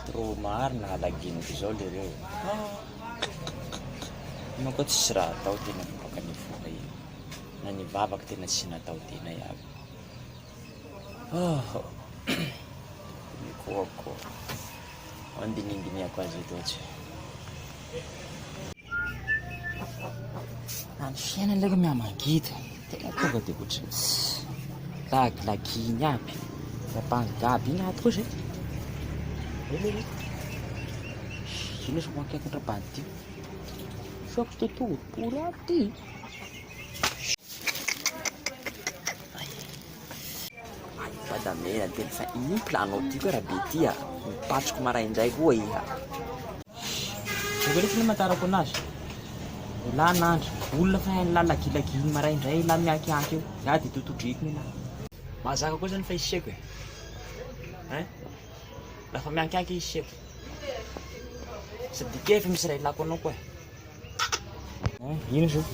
Trop marina halaginiko izao lereo e. Anao koa tsisy raha atao tena baka nivoha iny. Na nivavaka tena tsy natao tena iaby. Oh. Mikoakoa. Andinindiniako azy eto tsy. Na ny fiainana leko mihamangida. Tena tonga dia ohatran'ny tsy lagilaginy aby. Rapangy aby iny ato koa zay. Elo elo. Ino izy akaiky ny rabandy ty. Soako totoa pory aby ty. Fadamena tena fa ino planao ty koa rabe ty a. Mipatroko maraindray koa iha. Zay koa ny mahatarako anazy. Elah nandry, olona fa hainy lalagilaginy maraindray elah miakiaky eo. Za de totodriko elah. Mahazaka koa zany fa isiako e. Hein? Lafa miakiaky isiako. Sady kefy misy raha ilako anao koa e. Hein, ino zao?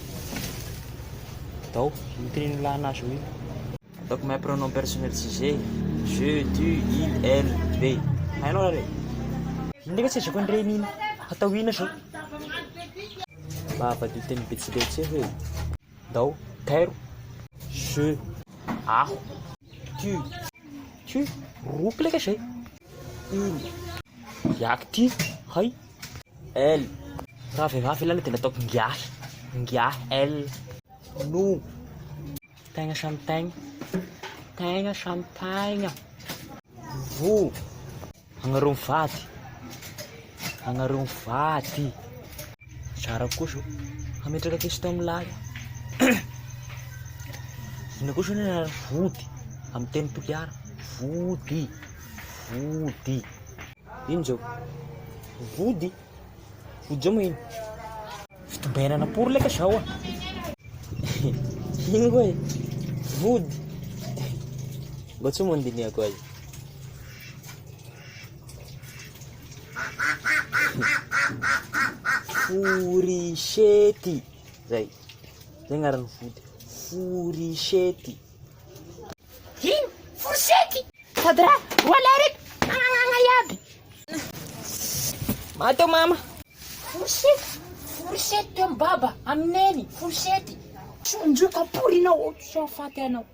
Dao, ino tenen'ny lahy anazy io ino? Ataoko mahay pronom personnel sujet, je, tu, il, elle, ve. Hainao raha reo? Ino ndraiky tsy azoko an'ireny iny? Atao ino zao? Mba avadio teny betsileo hoe. Ndao, tairo, je, aho, tu, tu, ropy leka zay, il, iaky ty, hay, elle. Raha vehivavy ilana dia nataoko ngiahy, ngiahy, elle, nous, tegna samy tegna, tegna samy tegna, vous, agnareo mivady, agnareo mivady. Zara koa zao, hametraka question amin'ny lahy aho. Inona koa zao ny anaran'ny vody amin'ny teny toliara? Vody, vody. Ino zao? Vody, vody zao moa ino? Fitombenana pory leka zao a. Ino koa e? Vody. Mba tsy mandinihako azy. Forisety. Zay. Zay agnaran'ny vody. Forisety. Ino? Forisety? Sady raha roalahy reto agnagna iaby. Maty eo mama. Forisety? Forisety teo amin'ny baba, amin'ny neny, forisety. Sonjoka porinao, tsy hahafaty anao.